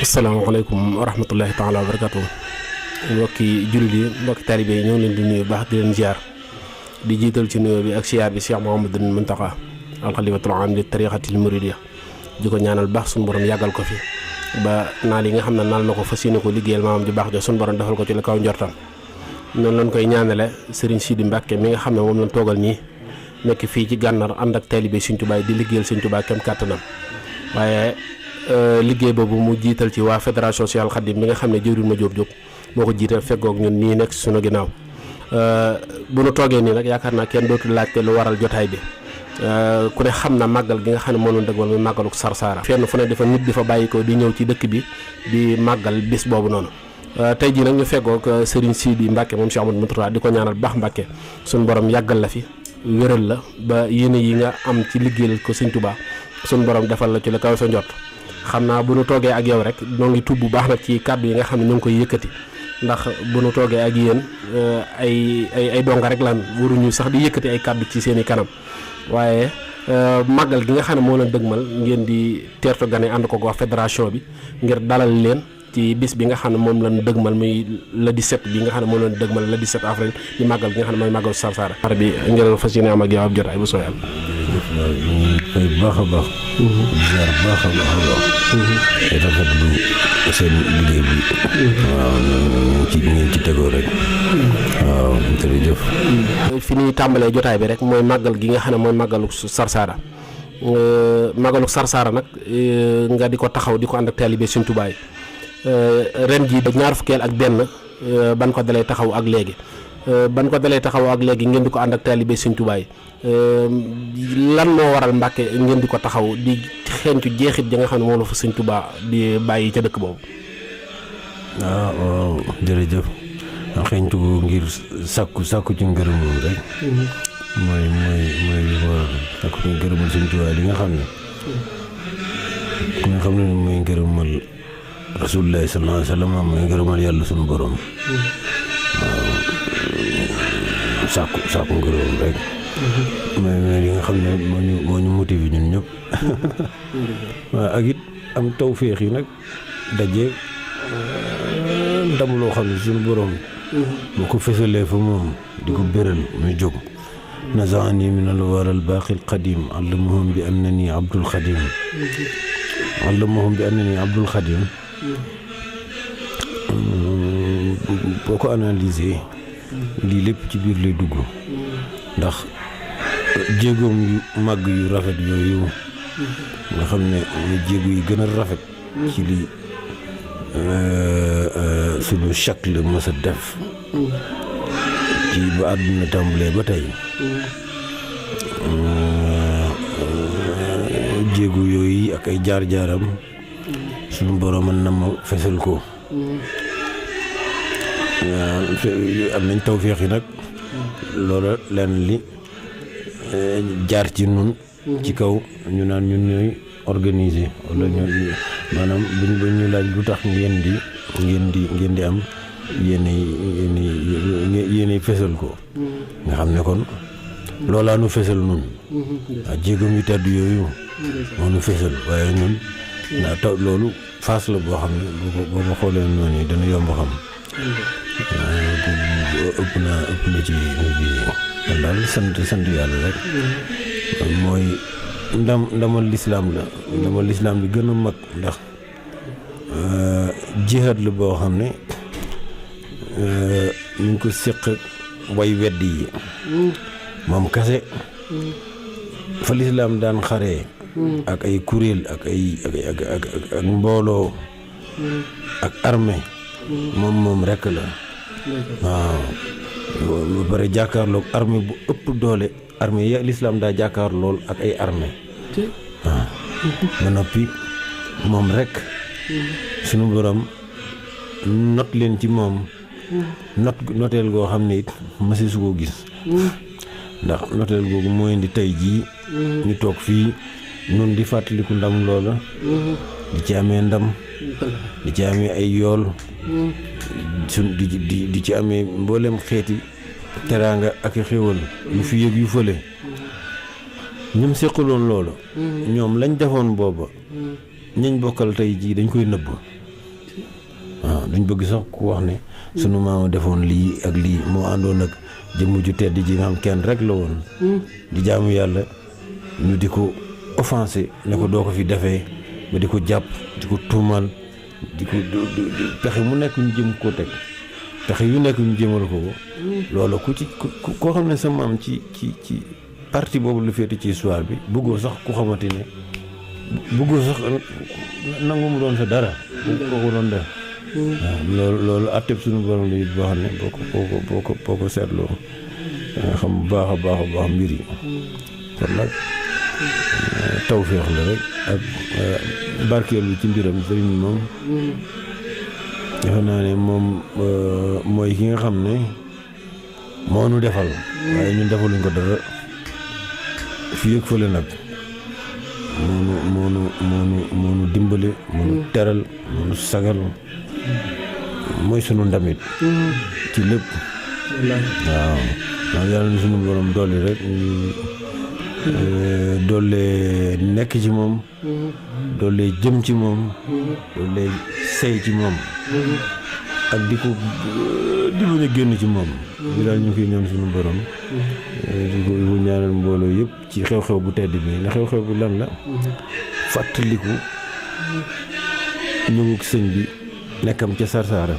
asalaamaaleykum wa rahmatullahi taala wa barakatuh mbokki jullit yi mbokki taalibe yi ñoo ngi leen di nuyu baax di leen ziar di jiital ci nuyoo bi ak siyaar bi Cheikh Mouhamadul Mountakha alxalifatul aam li tariqatil muridiyya di ko ñaanal baax suñu borom yàggal ko fi ba naal yi nga xam ne naal na ko fas yéene ko liggéeyal maamam ju baax ja suñu borom defal ko ci la kaw njortam noonu lañ koy ñaanale Serigne Sidi Mbacke mi nga xam ne moom lañ toogal nii nekk fii ci Gànnaar ànd ak taalibe Sëriñ Tuubaa di liggéeyal Sëriñ Tuubaa kem kàttanam waaye liggéey boobu mu jiital ci waa fédération Cheikh Al Khadim mi nga xam ne jëwriñ ma jóob moo ko jiital feggoog ñun nii nekk suñu ginnaaw bu nu toogee nii nag yaakaar naa kenn dootul laajte lu waral jotaay bi ku ne xam na màggal gi nga xam ne moo doon dëgmal muy màggaluk Sarsara fenn fu ne dafa nit di fa bàyyi ko di ñëw ci dëkk bi di màggal bis boobu noonu tey jii nag ñu feggoog Serigne Sidi Mbacke moom Cheikh Amadou Mountakha di ko ñaanal baax Mbacke suñu borom yàggal la fi wéral la ba yéene yi nga am ci liggéeyal ko Sëriñ Tuubaa suñu borom defal la ci la kaw sa njott xam naa bu nu toogee ak yow rek noo ngi tubb bu baax nag ci kàddu yi nga xam ne ñu ngi koy yëkkati ndax bu nu toogee ak yéen ay donga rek lan waruñu sax di yëkkati ay kàddu ci seen i kanam waaye màggal gi nga xam ne moo leen dëgmal ngeen di teertu gane ànd ko wax fédération bi ngir dalal leen ci bis bi nga xam ne moom lañ dëgmal muy le 17 bi nga xam ne moom lañ dëgmal le 17 avril di màggal gi nga xam ne mooy màggal Sarsara xar bi ngeen fas yéene am ak yow ab jotaay bu sooy yàlla fay baax a baax ziar baax a baax a baax rafetlu seen liggéey bi waaw ci ngeen ci tegoo rek waaw jërëjëf fi ñuy tàmbalee jotaay bi rek mooy màggal gi nga xam ne mooy màggalu Sarsara màggalu Sarsara nag nga di ko taxaw di ko ànd ak taalibe Sëriñ Tuubaa yi ren jii ñaar fukkeel ak benn ban ko dalee taxaw ak léegi ngeen di ko ànd ak taalibe Sëriñ Tuubaa yi lan moo waral Mbàkke ngeen di ko taxaw di xeeñtu jeexit ja nga xam ne moom la fa Sëriñ Tuubaa di bàyyi ca dëkk boobu. waaw jërëjëf xeeñtu ko ngir sàkku ci ngërëmul rek mooy li waral sàkku ci ngërëmul Sëriñ Tuubaa li nga xam ne mooy ngërëmal Rasulullah sallallahu alayhi wa sallam mooy ngërëmal yàlla sunu borom waaw sàkku ngërëm rek mooy li nga xam ne moo ñu motivé ñun ñëpp waaw ak it am tawféex yi nag daje ndam loo xam ne sunu borom boo ko fesalee fa moom di ko béral muy jóg nazaani min al waral baaqil qadim allamahum bi annani abdul xadim boo ko analyser lii lépp ci biir lay dugg ndax jéegoom yu màgg yu rafet yooyu nga xam ne jéego yi gën a rafet ci li suñu chaque la mës a def ci ba àdduna tàmbalee ba tey jéego yooyu ak ay jaar-jaaram suñu borom mën na ma fesal ko am nañ tawféex yi nag loola lenn li jaar ci nun ci kaw ñu naan ñun ñooy organiser wala ñu maanaam buñ ñu laaj lu tax ngeen di am yéenay fesal ko nga xam ne kon loolaa nu fesal nun waa jéegam yu tedd yooyu moo nu fesal waaye ñun ndaa taw loolu faas la boo xam ne boo ko xoolee noonu yi dana yomb xam ëpp na ci bi kon daal sant yàlla rek mooy ndamal lislaam la li gën a mag ndax jihaad la boo xam ne ñu ngi ko séq way weddi yi moom kase fa lislaam daan xaree ak ay kuréel ak mbooloo ak armée moom rekk la waaw ba pare jàkkaarloog armée bu ëpp doole armée ya lislaam daa jàkkaar lool ak ay armée waaw ba noppi moom rekk sunu borom not leen ci moom noteel goo xam ne it masi su ko gis ndax noteel googu mooy indi tey jii ñu toog fii nun di fàttaliku ndam loola di ci amee ndam di ci amee ay yool di ci amee mboolem xeeti teraanga ak xéwal yu fi yëg yu fële ñoom seqaloon loolu ñoom lañ defoon booba ñañ bokkal tey jii dañ koy nëbb duñ bëgg sax ku wax ne sunu maama defoon lii ak lii moo àndoon ak jëmm ju tedd ji nga xam kenn rek la woon di jaamu yàlla ñu di ko offensé ne ko doo ko fi defee ba di ko jàpp di ko tuumal di ko pexe mu nekk ñu jëm koo teg pexe yu nekk ñu jëmal ko loolu ku ci koo xam ne sa maam ci parti boobu lu féete ci histoire bi bëggoo sax ku xamante ne bëggoo sax nangu mu doon sa dara boo ko doon def waaw loolu atteb suñu borom la it boo xam ne boo ko seetloo nga xam bu baax a baax mbir yi kon nag tawféex la rek ak barkeelu ci mbiram sëriñ bi moom defe naa ne moom mooy ki nga xam ne moo nu defal waaye ñun defaluñ ko dara fii ak fële nag moonu dimbale moonu teral moonu sagal mooy sunu ndamit ci lépp waaw ndax yàlla na sunu borom dolli rek doole nekk ci moom doole jëm ci moom doole sey ci moom ak di bañ a génn ci moom bi daal ñu koy ñaan sunu borom di ko ñaanal mbooloo yëpp ci xew-xew bu tedd bi na xew-xew bi lan la fàttaliku ñëwug sëñ bi nekkam ca Sarsara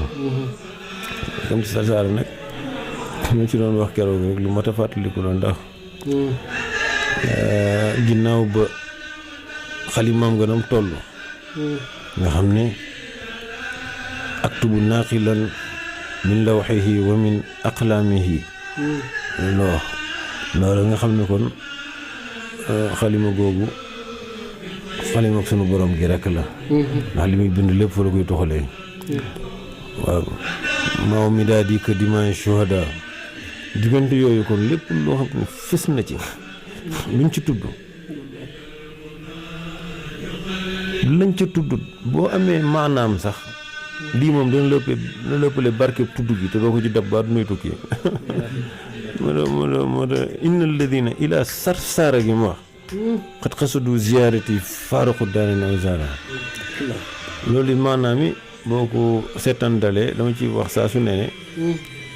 nag ñu ci doon wax keroog rek lu mat a fàttaliku la ndax ginnaaw ba xalimaam nga nam toll nga xam ne aktubu naaqilan min lawxihi wa min aqlaamihi la wax loolu nga xam ne kon xalima googu xalima ak sunu borom gi rekk la ndax li muy bind lépp fa la koy toxalee waaw maaw mi daal di que dimanche shuhada diggante yooyu kon lépp loo xam ne fës na ci luñ ci tudd lañ ca tudd boo amee maanaam sax lii moom dana lëppale barke tudd gi te doo ko ci dab ba nuy tukki moo tax inna alladina ila Sarsara gi mu wax xat xasadu ziyaarati faaraqu daarin aw zaara loolu maanaam yi boo ko seetandalee dama ci wax saa su ne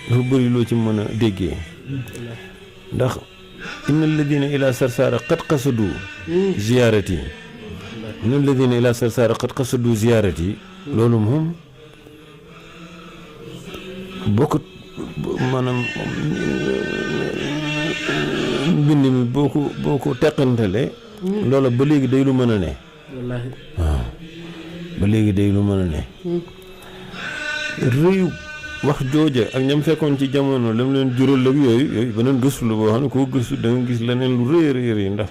dafa bëri loo ci mën a déggee ndax inna alladina ila Sarsara xat xasadu ziyaarati inna alladina ila Sarsara xat xasadu ziyaarati loolu moom bokkut maanaam mbind mi boo ko teqantalee loola ba léegi day lu mën a ne waaw ba léegi day lu mën a ne rëyu wax jooja ak ñam fekkoon ci jamono lam leen jural ak yooyu beneen gëstu la boo xam ne koo gëstu da nga gis leneen lu rëy ndax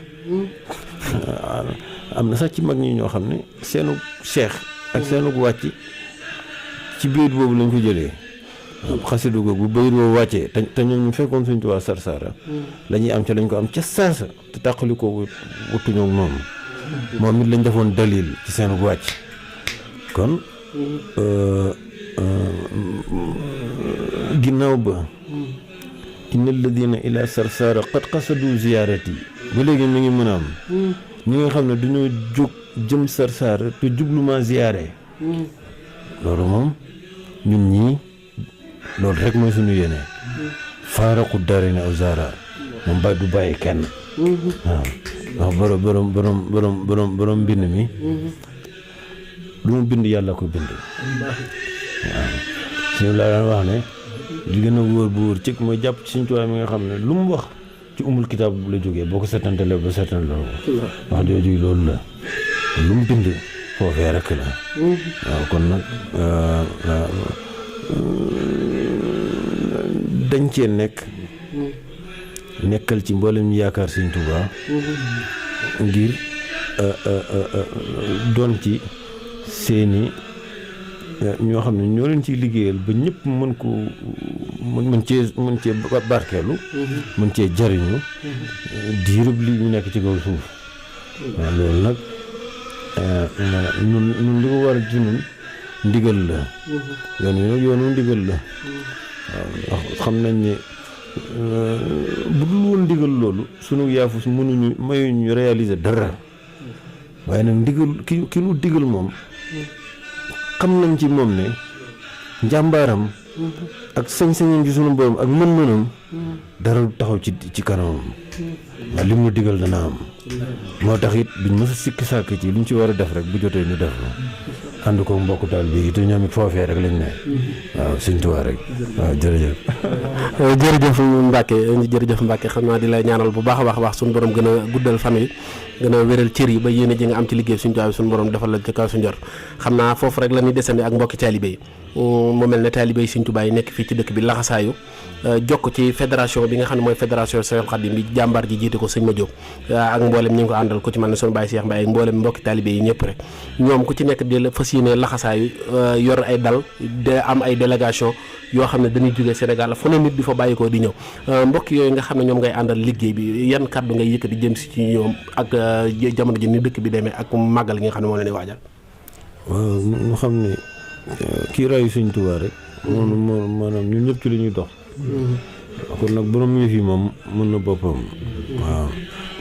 am na sax ci mag ñi ñoo xam ne seenu cheikh ak seenu wàcc ci biir boobu lañ ko jëlee xasidu googu bu bayit boobu wàccee te ñoom ñu fekkoon Sëñ Tuubaa Sarsara la ñuy am ca lañ ko am ca saasa te tàqali ko wutuñoo moom it lañ defoon dalil ci seenu wàcc kon ginnaaw ba inna alladina ila Sarsara qad qasadu ziyaarati ba léegi mi ngi mën a am ñi nga xam ne dañoo jóg jëm Sarsara te jubluma ziyaare loolu moom ñun ñii loolu rek mooy suñu yéene faaraqu daarayni aw zaara moom du bàyyi kenn waaw ndax borom mbind mi lu mu bind yàlla ko bind waaw suñu laa daan wax ne li gën a wóor bu wóor cëg mooy jàpp ci Sëñ Tuubaa mi nga xam ne lu mu wax ci umul kitaab bu la jógee boo ko seetantalee ba seetantaloo ko wax jooju loolu la lu mu bind foofee rek la waaw kon nag dañ cee nekkal ci mboolem ñu yaakaar Sëñ Tuubaa ngir doon ci seeni ñoo xam ne ñoo leen ciy liggéeyal ba ñëpp mën ko mën cee barkeelu mën cee jariñu diirub li ñu nekk ci kaw suuf waaw loolu nag nun li ko war ci nun ndigal la yoon wi nag yoonu ndigal la waaw ndax xam nañ ne bu dul woon ndigal loolu sunu yaafus mënuñu mayuñu réaliser dara waaye nag ndigal ki nu digal moom xam nañ ci moom ne njàmbaaram ak sañ-sañam ci sunu borom ak mën-mënam dara du taxaw ci kanamam waaw li mu digal dana am moo tax it duñ mës a sikki sàkk ci luñ ci war a def rek bu jotee ñu def ànd ko mbokku taal bi te ñoom it foofee rek lañ ne waaw Sëñ Tuubaa rek waaw jërëjëf jërëjëf Mbacke xam naa di la ñaanal bu baax a baax suñu borom gën a guddal fan yi gën a wéral cër yi ba yéene ji nga am ci liggéey Sëñ Tuubaa bi suñu borom defal la ci kaw su njort xam naa foofu rek la ñuy desandi ak mbokki taalibe yi mu mel ne taalibe yi Sëñ Tuubaa yi nekk fii ci dëkk bi laxasaayu jokk ci fédération bi nga xam ne mooy fédération Cheikhoul Khadim bi jàmbaar ji jiite ko sëñ Madiop ak mboolem ñi ngi ko àndal ku ci mën ne sunu Baye Cheikh Mbaye ak mboolem mbokki taalibe yi ñëpp rek ñoom ku ci nekk di la fas yéene laxasaayu yor ay dal de am ay délégation yoo xam ne dañuy jógee Sénégal fu ne nit di fa bàyyi ko di ñëw mbokk yooyu nga xam ne ñoom ngay àndal liggéey bi yan kàddu ngay yëkkati jëm si ci ñoom ak jamono ji ni dëkk bi demee ak màggal gi nga xam ne moo leen di waajal. waaw ñu xam ne kii rayu Sëñ Tuubaa rek moom maanaam ñun ñëpp ci li ñuy dox kon nag borom yëf yi moom mën na boppam waaw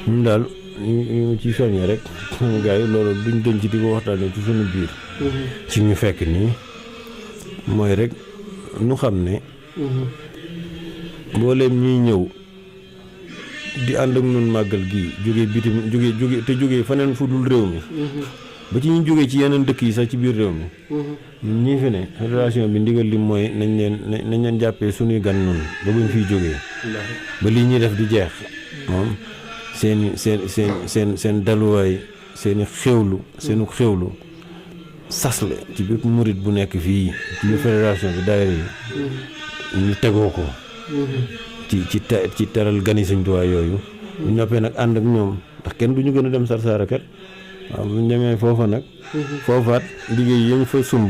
ñun daal ñu ci soññee rek gars yi loolu duñ denc di ko waxtaanee ci suñu biir ci ñu fekk nii mooy rek ñu xam ne mbooleem ñuy ñëw di ànd ak ñun màggal gii jógee faneen fu dul réew mi ba ci ñu jógee ci yeneen dëkk yi sax ci biir réew mi ñun ñii fi ne fédération bi ndigal li mooy nañ leen jàppee suñuy gan noonu ba buñ fiy jógee ba lii ñuy def di jeex moom seen daluwaay seeni seenu xewlu sas la ci bépp murit bu nekk fii ci biir fédération bi daayira yi ñu tegoo ko ci teral gani Sëñ Tuubaa yooyu ñu noppee nag ànd ak ñoom ndax kenn du ñu gën a dem Sarsara kat waaw bu ñu demee foofa nag foofaat liggéey yi ñu fa sumb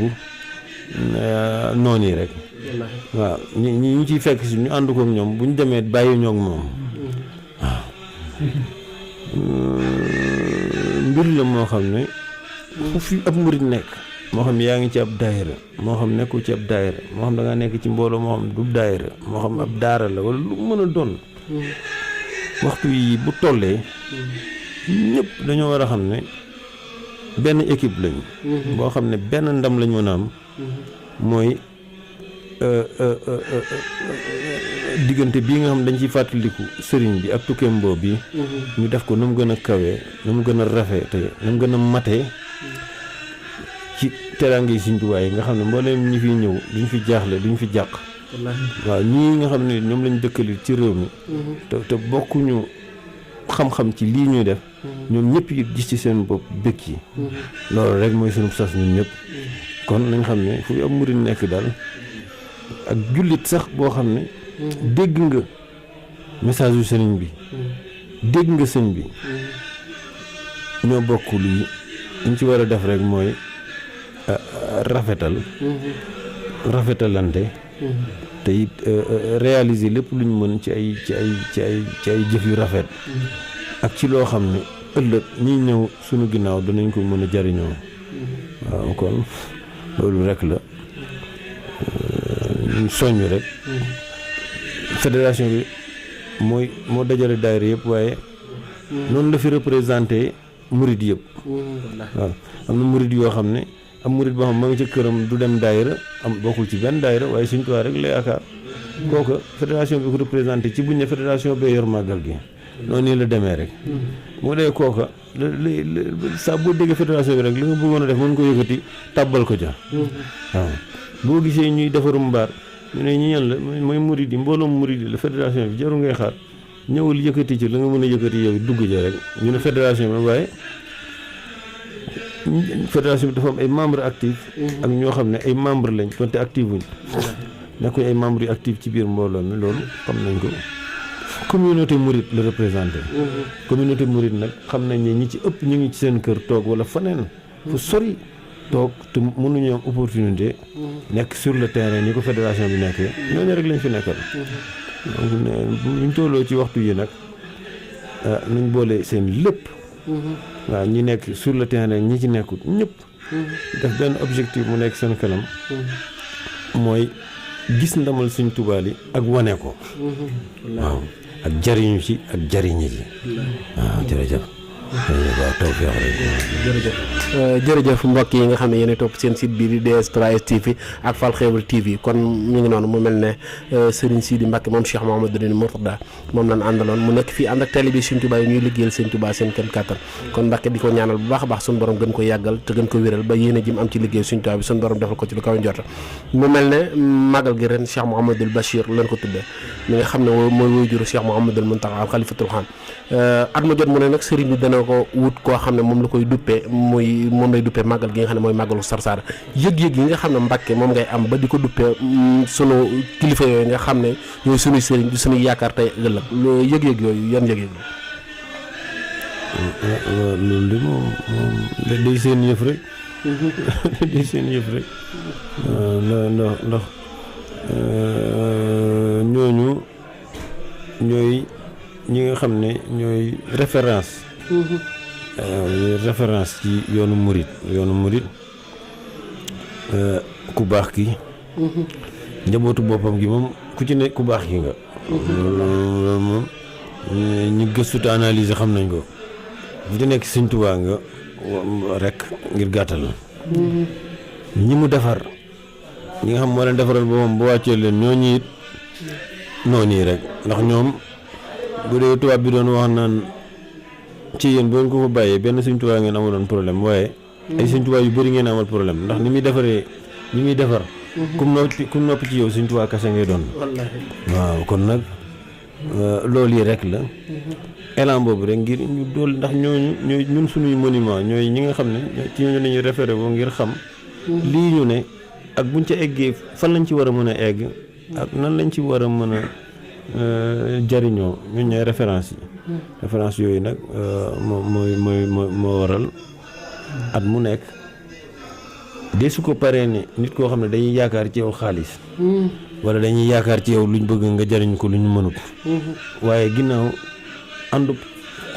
noonu yi rek waaw ñu ciy fekk si ñu ànd kook ñoom bu ñu demee bàyyi ñoog moom waaw mbir la moo xam ne fu fi ab murit nekk moo xam yaa ngi ci ab daayira moo xam nekku ci ab daayira moo xam da ngaa nekk ci mbooloo moo xam du daayira moo xam ab daara la wala lu mën a doon waxtu yi bu tollee ñëpp dañoo war a xam ne benn équipe lañ boo xam ne benn ndam lañ mën a am mooy diggante bii nga xam dañ ciy fàttaliku sëriñ bi ak tukkeem boobu bi ñu def ko na mu gën a kawee na mu gën a rafetee na mu gën a matee ci teraange Sëñ Tuubaa yi nga xam ne mbooleem ñi fiy ñëw duñ fi jaaxle duñ fi jàq waaw ñii nga xam ne ñoom lañ dëkkali ci réew mi te bokkuñu xam-xam ci lii ñuy def ñoom ñëpp yi gis ci seen bopp bëgg yi loolu rek mooy sunu sas ñun ñëpp kon nañ xam ne fu am murid nekk daal ak jullit sax boo xam ne dégg nga message yu sëriñ bi dégg nga sëñ bi ñoo bokk lii liñ ci war a def rek mooy rafetalante te it réaliser lépp lu ñu mën ci ay jëf yu rafet ak ci loo xam ne ëllëg ñiy ñëw suñu ginnaaw danañ ko mën a jariñoo waaw kon loolu rek la ñu soññ rek fédération bi moo dajale daayira yëpp waaye noonu la fi représenté murid yëpp waaw am na murid yoo xam ne am murid boo xam ma ngi ci këram du dem daayira am bokkul ci benn daayira waaye Sëñ Tuubaa rek la yaakaar kooka fédération bi ko représenté ci buñ ne fédération bee yor màggal gi noonu nii la demee rek moo dee kooka saa boo déggee fédération bi rek li nga bëggoon a def mën ko yëkkati tàbbal ko ca waaw boo gisee ñuy defarum mbaar ñu ne ñi ñan la mooy murid yi mbooloom murid yi la fédération bi jaru ngay xaar ñëwul yëkkati ci la nga mën a yëkkati yow dugg ja rek ñu ne fédération bi waaye fédération bi dafa am ay membres actifs ak ñoo xam ne ay membres lañ konte actif wuñ nekkuñ ay membres yu actifs ci biir mbooloo mi loolu xam nañ ko communauté mouride la représenté communauté mouride nag xam nañ ne ñi ci ëpp ñu ngi ci seen kër toog wala faneen fu sori toog te mënuñu am opportunité nekk sur le terrain ni ko fédération bi nekkee ñooñu rek lañ fi nekkal donc buñ tolloo ci waxtu yi nag nañ boole seen lépp waaw ñi nekk sur le terrain ñi ci nekkut ñëpp def benn objectif mu nekk seen kanam mooy gis ndamal Sëñ Tuubaa li ak wane ko waaw ak jariñu ci ak jariñi ci waaw jërëjëf waaw tawfeex rek. jërëjëf mbokk yi nga xam ne yéen a topp seen site bii di DS3S TV ak Fall Xebre TV kon ñu ngi noonu mu mel ne Serigne Sidi Mbacke moom Cheikh Mouhamadou Mourtada moom lañ àndaloon mu nekk fii ànd ak télé bi Serigne Touba yi ñuy liggéeyal Serigne Touba seen kenn kàttan kon Mbacke di ko ñaanal bu baax a baax suñu borom gën ko yàggal te gën ko wéral ba yéen a jim am ci liggéey Serigne Touba bi suñu borom defal ko ci lu kaw njorta mu mel ne màggal gi ren Cheikh Mouhamadoul Bachir lañ ko tuddee mi nga xam ne mooy waajuru Cheikh Mouhamadoul Mountakha al Khalifatul Kham at ma jot mu ne nag Serigne bi dana ko wut koo xam ne moom la koy duppee moom lay duppee màggal gi nga xam ne mooy màggalu Sarsara yëg-yëg yi nga xam ne Mbàkke moom ngay am ba di ko duppee sunu kilifa yooyu nga xam ne ñooy sunuy sëriñ di sunuy yaakaar tey ëllëg yëg-yëg yooyu yan yëg-yëg la loolu de moom day seen yëf rek day seen yëf rek ndax ñooñu ñooy ñi nga xam ne ñooy référence référence ci yoonu murit ku baax ki njabootu boppam gi moom ku ci ne ku baax ki nga loolu moom ñu gëstu te analyser xam nañ ko bu ci nekk Sëñ Tuubaa nga rek ngir gàttal ñi mu defar ñi nga xam moo leen defaral boppam bu wàccee leen ñooñu it noonu yi rek ndax ñoom bu dee tubaab bi doon wax naan ci yéen boo ko fa bàyyee benn Sëñ Tuubaa ngeen amaloon problème waaye ay Sëñ Tuubaa yu bëri ngeen amal problème ndax ni muy defaree ñi muy defar kum noppi ci yow Sëñ Tuubaa kase ngay doon waaw kon nag loolu yi rek la élan boobu rek ngir ñu dool ndax ñooy ñun suñuy monument ñooy ñi nga xam ne ci ñooñu lañuy référé boo ngir xam lii ñu ne ak buñ ca eggee fan lañ ci war a mën a egg ak nan lañ ci war a mën a jariñoo ñun ñooy référence yooyu nag moo waral at mu nekk de su ko paree ne nit koo xam ne dañuy yaakaar ci yow xaalis wala dañuy yaakaar ci yow luñ bëgg nga jariñ ko luñ mënut waaye ginnaaw àndu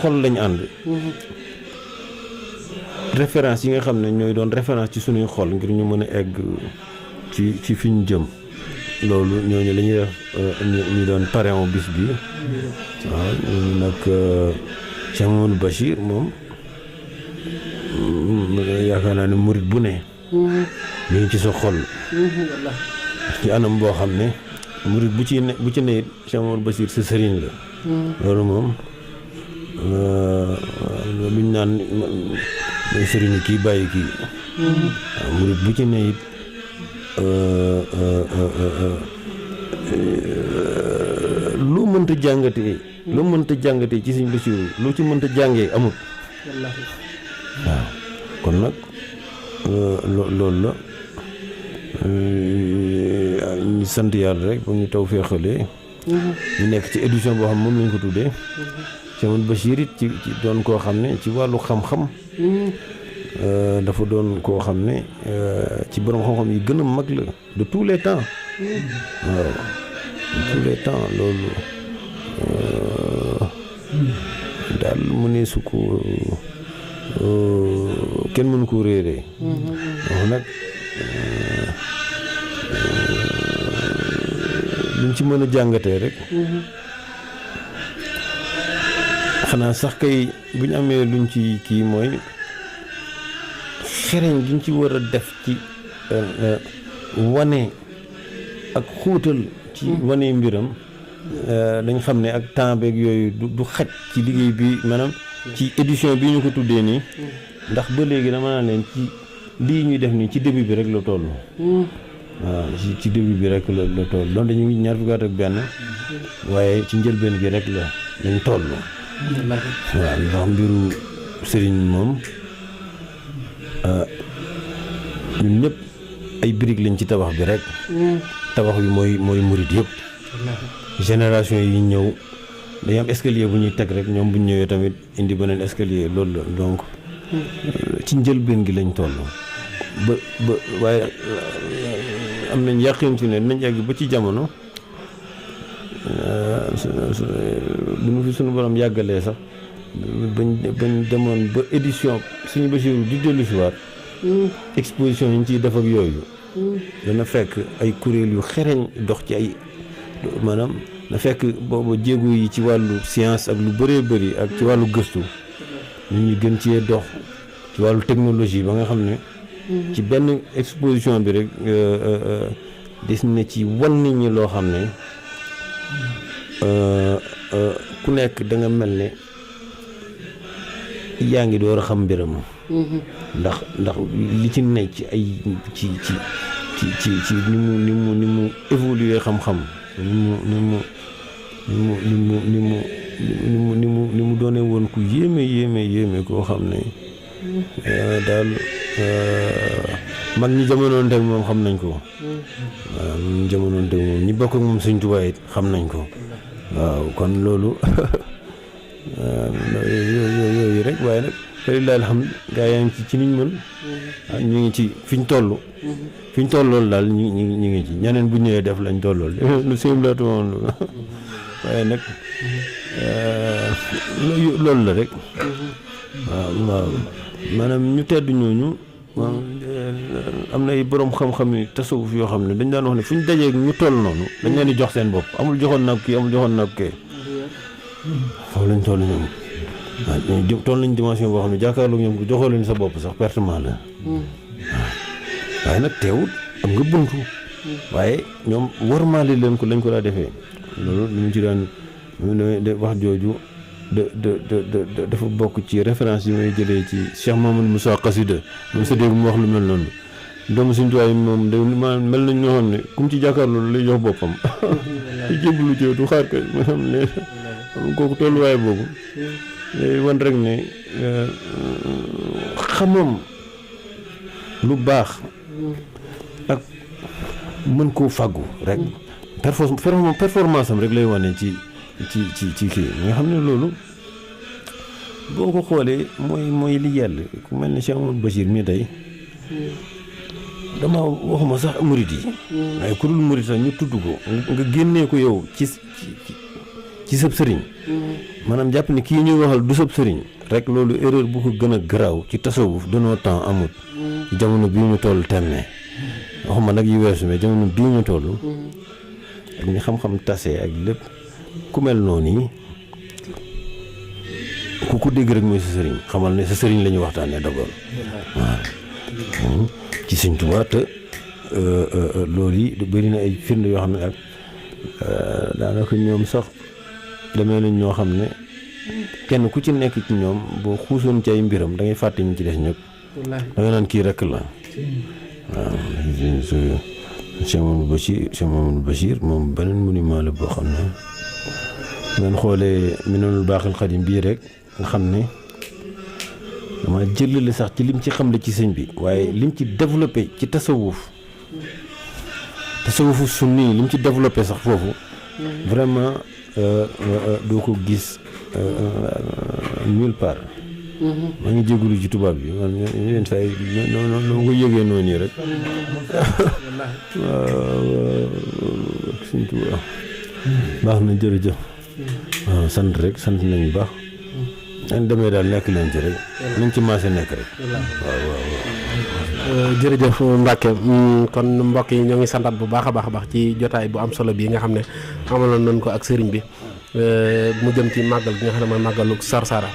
xol lañ ànd référence yi nga xam ne ñooy doon référence ci suñuy xol ngir ñu mën a egg ci fi ñu jëm loolu ñooñu la ñuy def ñu doon parrain bis bi waaw ñooñu nag Cheikh Mouhamadou Bachir moom yaakaar naa ne murit bu ne ñu ngi ci sa xol ci anam boo xam ne murit bu ci ne it Cheikh Mouhamadou Bachir sa sëriñ la loolu moom luñ naan mooy sëriñu kii bàyyi kii waaw murit bu ci ne it loo mënta jàngatee ci Sëriñ Basiru loo ci mënta jàngee amut waaw kon nag loolu la ñu sant yàlla rek ba ñu taw féexalee ñu nekk ci édition boo xam moom lañ ko tuddee Cheikh Mouhamadou Bachir it ci doon koo xam ne ci wàllu xam-xam dafa doon koo xam ne ci borom xam-xam yi gën a mag la de tous les temps waaw de tous les temps loolu daal mu ne su ko kenn mënu ko réeree wax nag luñ ci mën a jàngatee rek xanaa sax kay bu ñu amee luñ ci kii mooy xereñ giñ ci war a def ci wane ak xuutal ci wane mbiram dañ xam ne ak temps beeg yooyu du xaj ci liggéey bi maanaam ci édition bi ñu ko tuddee nii ndax ba léegi dama naa leen ci lii ñuy def nii ci début bi rek la toll waaw ci début bi rek la toll donte ñu ngi ñaar fukki at ak benn waaye ci njëlbeen gi rek lañ toll waaw ndax mbiru sëriñ moom ñun ñëpp ay briques lañ ci tabax bi rek tabax bi mooy murit yëpp génération yi ñëw dañu am escalier bu ñuy teg rek ñoom bu ñu ñëwee tamit indi beneen escalier loolu la donc ci njëlbeen gi lañ toll ba waaye am nañ yàqin ci ne nañ egg ba ci jamono bu ñu fi suñu borom yàggalee sax bañ demoon ba édition Sëriñ Basiru di dellu si waat exposition yi ñu ciy def ak yooyu dana fekk ay kuréel yu xereñ dox ci ay maanaam na fekk boobu jéego yi ci wàllu science ak lu bëree bëri ak ci wàllu gëstu nit ñi gën cee dox ci wàllu technologie ba nga xam ne ci benn exposition bi rek des na ci wan nit ñi loo xam ne ku nekk da nga mel ne yaa ngi door a xam mbiram ndax li ci ne ci ay ci ni mu évoluer xam-xam ni mu doone woon ku yéeme koo xam ne daal mag ñi jamonoon teg moom xam nañ ko waaw ñi jamonoon teg moom ñi bokk ak moom Sëñ Tuubaa it xam nañ ko waaw kon loolu yooyu rek waaye nag walilahi alhamdu gaa yaa ngi ci niñ mën ñu ngi ci fiñ toll loolu daal ñu ngi ci ñeneen bu ñëwee def lañ tollool lu sim la tumoon waaye nag loolu la rek waaw maanaam ñu tedd ñooñu am na ay borom xam-xam yi tasawuf yoo xam ne dañ daan wax ne fu ñu dajee ñu toll noonu dañ leen di jox seen bopp amul joxoon nag kii amul joxoon nag kii foofu lañ toll ñoom waaw toll nañ dimension boo xam ne jàkkaarloog ñoom ko joxoo leen sa bopp sax pertement la waaw waaye nag teewut am nga buntu waaye ñoom warmaali leen ko lañ ko daa defee loolu li mu ci daan wax jooju dafa bokk ci référence yi may jëlee ci Cheikh Mamadou Moussa Qassida moom sa dégg mu wax lu mel noonu doomu Sëñ Tuubaa moom da mel nañ ñoo xam ne kum ci jàkkaarloo lay jox boppam jébbalu ci du xaar kay ma xam ne kooku tolluwaay boobu wan rek ne xamam lu baax ak mën koo fàggu rek performance am rek lay wane ci kii nga xam ne loolu boo ko xoolee mooy li yàlla ku mel ne Cheikh Amadou Bachir mii tey dama waxuma sax murit yi waaye ku dul murit sax ñu tudd ko nga génnee ko yow ci sëb sëriñ maanaam jàpp ne kii ñuy waxal du sëb sëriñ rek loolu erreur bu ko gën a garaaw ci tasawuf de nos temps amut ci jamono bii ñu toll temme waxuma nag yi weesu mais jamono bii ñu toll ak ñi xam-xam tase ak lépp ku mel noonu yi ku ko dégg rek mooy sa sëriñ xamal ne sa sëriñ la ñuy waxtaanee d'abord waaw ci Sëñ Tuubaa te loolu yi bëri na ay firnde yoo xam ne ak daanaka ñoom sax demee nañ ñoo xam ne kenn ku ci nekk ci ñoom boo xuusoon ci ay mbiram da ngay fàtte ñu ci des ñëpp da nga naan kii rek la waaw Cheikh Mamadou Bachir moom beneen monument la boo xam ne ngeen xoolee Minanul Baaxil Xadim bii rek nga xam ne dama jëlale sax ci lim ci xamle ci sëñ bi waaye lim ci développé ci tasawufu sunni lim ci développé sax foofu vraiment doo ko gis nulle part. maa ngi jégalu ci tubaab bi man yenn saa yi noo ko yëgee noonu rek waaw suñ tubaab baax na jërëjëf waaw sant rek sant nañu baax dañ demee daal nekk leen ci rek nañ ci maase nekk rek waaw jërëjëf Mbacke kon mbokk yi ñoo ngi santaat bu baax a baax ci jotaay bu am solo bii nga xam ne amaloon nañ ko ak sëriñ bi mu jëm ci màggal bi nga xam ne mooy màggalu Sarsara